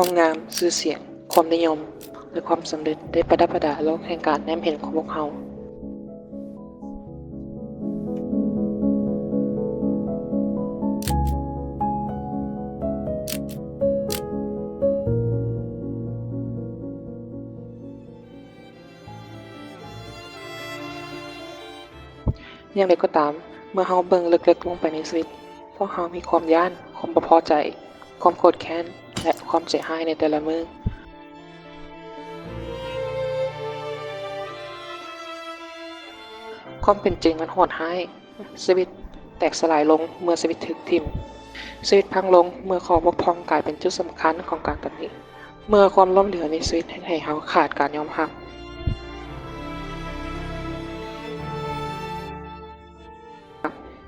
ຄວາມງາມ, ຊື່ສຽງ, ຄວາມນິຍົມ ແລະ ຄວາມສຳເລັດໄດ້ປະດັບປະດາໂລກແຫ່ງການແນມເຫັນຂອງພວກເຮົາ. ຢ່າງໃດກໍຕາມ, ເມື່ອເຮົາເບິ່ງເລິກໆລົງໄປໃນຊີວິດ, ພວກເຮົາມີຄວາມຢ້ານ, ຄວາມບໍ່ພໍໃຈ, ຄວາມໂກດແຄ້ນ ແລະ ຄວາມໃຈຮ້າຍໃນແຕ່ລະມື້. ຄວາມເປັນຈິງມັນໂຫດຮ້າຍ. ຊີວິດແຕກສະຫຼາຍລົງເມື່ອຊີວິດຖືກຖິ້ມ. ຊີວິດພັງລົງເມື່ອຂໍ້ບົກຜ່ອງກາຍເປັນຈຸດສຳຄັນຂອງການຕຳໜິ. ເມື່ອຄວາມລົ້ມເຫຼວໃນຊີວິດເຮັດໃຫ້ເຮົາຂາດການຍອມຮັບ.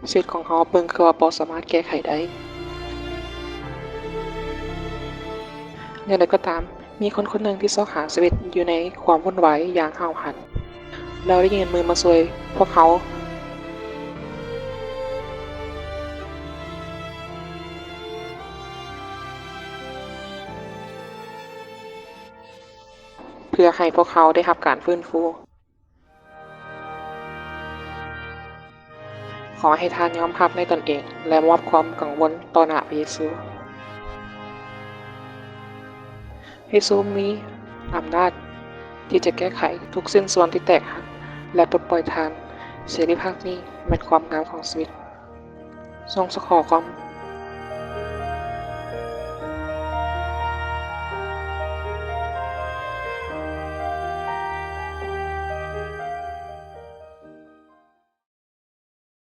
ຊີວິດຂອງເຮົາເບິ່ງຄືວ່າບໍ່ສາມາດແກ້ໄຂໄດ້. ຢ່າງໃດກໍຕາມ, ມີຄົນຄົນໜຶ່ງທີ່ຊອກຫາຊີວິດຢູ່ໃນຄວາມວຸ່ນວາຍຢ່າງຫ້າວຫັນ. ລາວໄດ້ຍື່ນມືມາຊ່ວຍພວກເຮົາ ເພື່ອໃຫ້ພວກເຮົາໄດ້ຮັບການຟື້ນຟູ. ຂໍໃຫ້ທ່ານຍອມຮັບໃນຕົນເອງ ແລະ ມອບຄວາມກັງວົນຕໍ່ໜ້າພະເຢຊູ. ພະເຢຊູມີອຳນາດທີ່ຈະແກ້ໄຂທຸກຊິ້ນສ່ວນທີ່ແຕກຫັກ ແລະ ປົດປ່ອຍທ່ານ. ເສລີພາບນີ້ແມ່ນຄວາມງາມຂອງຊີວິດ. ຊົງສະຂໍຄວາມ